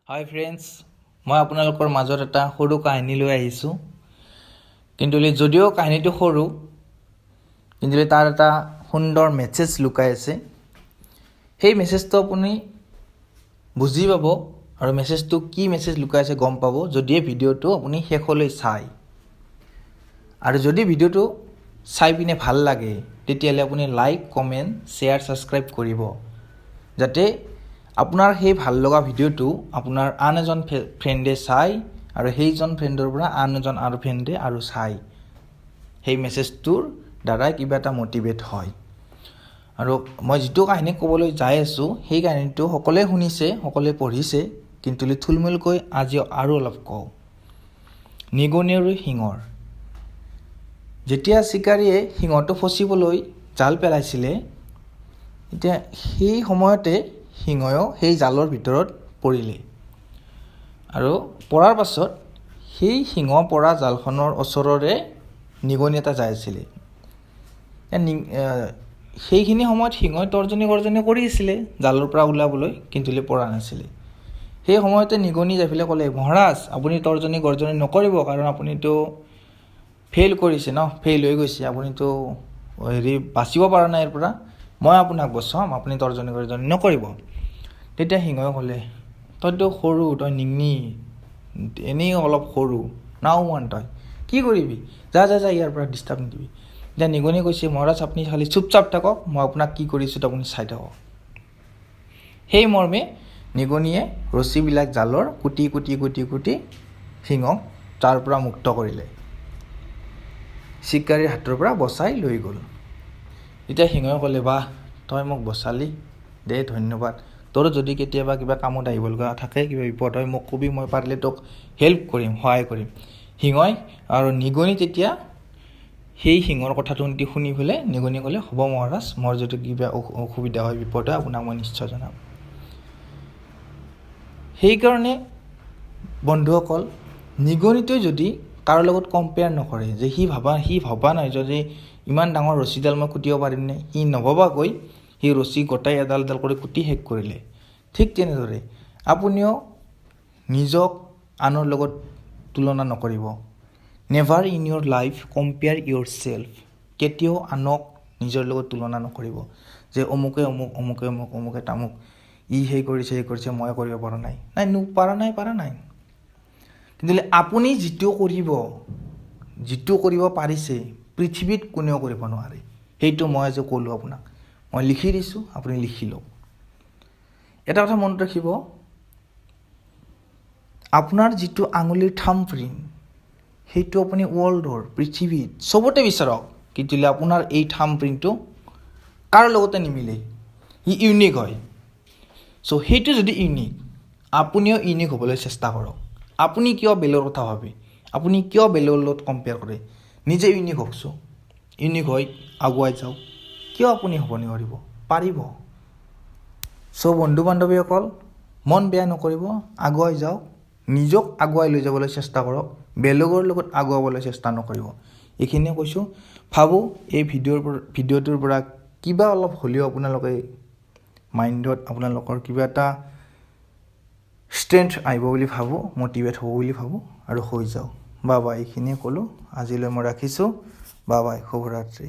হাই friends, মই আপোনালোকৰ মাজত এটা সৰু কাহিনী লৈ আহিছোঁ। কিন্তু যদিও কাহিনীটো সৰু, কিন্তু তাৰ এটা সুন্দৰ মেছেজ লুকাই আছে। সেই মেছেজটো আপুনি বুজি পাব আৰু মেছেজটো কি মেছেজ লুকাই আছে গম পাব, যদিহে ভিডিঅ'টো আপুনি শেষলৈ চায়। আৰু যদি ভিডিঅ'টো চাই পিনে ভাল লাগে, তেতিয়াহ'লে আপুনি লাইক, কমেণ্ট, শ্বেয়াৰ, ছাবস্ক্ৰাইব কৰিব, যাতে আপোনাৰ সেই ভাল লগা ভিডিঅ'টো আপোনাৰ আন এজন ফ্ৰেণ্ডে চায় আৰু সেইজন ফ্ৰেণ্ডৰ পৰা আন এজন আৰু ফ্ৰেণ্ডে আৰু চায়, সেই মেছেজটোৰ দ্বাৰাই কিবা এটা মটিভেট হয়। আৰু মই যিটো কাহিনী ক'বলৈ যাই আছোঁ, সেই কাহিনীটো সকলোৱে শুনিছে, সকলোৱে পঢ়িছে, কিন্তু থুলমূলকৈ আজি আৰু অলপ কওঁ। নিগনি আৰু সিংহৰ। যেতিয়া চিকাৰীয়ে সিংহটো ফচিবলৈ জাল পেলাইছিলে, তেতিয়া সেই সময়তে সিংহয়ো সেই জালৰ ভিতৰত পৰিলে। আৰু পৰাৰ পাছত সেই সিংহ পৰা জালখনৰ ওচৰৰে নিগনি এটা যাই আছিলে। সেইখিনি সময়ত সিংহই তৰ্জনী গৰ্জনী কৰি আছিলে জালৰ পৰা ওলাবলৈ, কিন্তু পৰা নাছিলে। সেই সময়তে নিগনি যাই পেলাই ক'লে, "মহাৰাজ, আপুনি তৰ্জনী গৰ্জনী নকৰিব, কাৰণ আপুনিতো ফেইল কৰিছে ন, ফেইল হৈ গৈছে, আপুনিতো হেৰি বাচিব পৰা নাই ইয়াৰ পৰা। মই আপোনাক বচাম, আপুনি তৰ্জনী গৰ্জনী নকৰিব।" তেতিয়া সিংহই ক'লে, "তইতো সৰু, তই নিগনি, এনেই অলপ সৰু, নাওমান, তই কি কৰিবি? যা যা যা ইয়াৰ পৰা, ডিষ্টাৰ্ব নিদিবি।" এতিয়া নিগনি কৈছে, "মহাৰাজ, আপুনি খালি চুপচাপ থাকক, মই আপোনাক কি কৰিছোঁ আপুনি চাই থাকক।" সেই মৰ্মে নিগনিয়ে ৰছীবিলাক জালৰ কুটি কুটি কুটি কুটি সিংহক তাৰ পৰা মুক্ত কৰিলে, চিকাৰীৰ হাতৰ পৰা বচাই লৈ গ'ল। তেতিয়া সিংহই ক'লে, "বাহ, তই মোক বচালি দে, ধন্যবাদ। তোৰ যদি কেতিয়াবা কিবা কামত আহিব লগা থাকে, কিবা বিপদ হয়, মোক কবি, মই পাৰিলে তোক হেল্প কৰিম, সহায় কৰিম।" সিংহই আৰু নিগনি তেতিয়া সেই সিংহৰ কথাটো শুনি পেলাই নিগনি ক'লে, "হ'ব মহাৰাজ, মোৰ যদি কিবা অসুবিধা হয়, বিপদ হয়, আপোনাক মই নিশ্চয় জনাম।" সেইকাৰণে বন্ধুসকল, নিগনিটোৱে যদি কাৰো লগত কম্পেয়াৰ নকৰে যে সি ভবা নাই যদি ইমান ডাঙৰ ৰছীডাল মই কুটিব পাৰিমনে, সি নভবাকৈ সি ৰছী গোটাই এডাল এডাল কৰি কুটি শেষ কৰিলে। ঠিক তেনেদৰে আপুনিও নিজক আনৰ লগত তুলনা নকৰিব। Never in your life compare yourself. কেতিয়াও আনক নিজৰ লগত তুলনা নকৰিব যে অমুকে অমুক, অমুকে অমুক, অমুকে তামুক, ই সেই কৰিছে, সেই কৰিছে, মই কৰিব পৰা নাই। নাই, পৰা নাই, পৰা নাই। কিন্তু আপুনি যিটো কৰিব পাৰিছে, পৃথিৱীত কোনেও কৰিব নোৱাৰে। সেইটো মই আজি ক'লোঁ আপোনাক, মই লিখি দিছোঁ, আপুনি লিখি লওক। এটা কথা মনত ৰাখিব, আপোনাৰ যিটো আঙুলিৰ থাম্ব প্ৰিণ্ট, সেইটো আপুনি ৱৰ্ল্ডৰ, পৃথিৱীত চবতে বিচাৰক, কিন্তু আপোনাৰ এই থাম্ব প্ৰিণ্টটো কাৰো লগতে নিমিলে, ই ইউনিক হয়। চ' সেইটো যদি ইউনিক, আপুনিও ইউনিক হ'বলৈ চেষ্টা কৰক। আপুনি কিয় বেলেগৰ কথা ভাবে? আপুনি কিয় বেলেগৰ লগত কম্পেয়াৰ কৰে? নিজে ইউনিক হওকচোন, ইউনিক হৈ আগুৱাই যাওক। কিয় আপুনি হ'ব নোৱাৰিব? পাৰিব। চ' বন্ধু বান্ধৱীসকল, মন বেয়া নকৰিব, আগুৱাই যাওক। নিজক আগুৱাই লৈ যাবলৈ চেষ্টা কৰক, বেলেগৰ লগত আগুৱাবলৈ চেষ্টা নকৰিব। এইখিনিয়ে কৈছোঁ। ভাবোঁ এই ভিডিঅ'টোৰ পৰা কিবা অলপ হ'লেও আপোনালোকে মাইণ্ডত আপোনালোকৰ কিবা এটা ষ্ট্ৰেংথ আহিব বুলি ভাবোঁ, মটিভেট হ'ব বুলি ভাবোঁ আৰু হৈ যাওক। বাই বাই, এইখিনিয়ে ক'লোঁ। আজিলৈ মই ৰাখিছোঁ। বাই বাই, শুভৰাত্ৰি।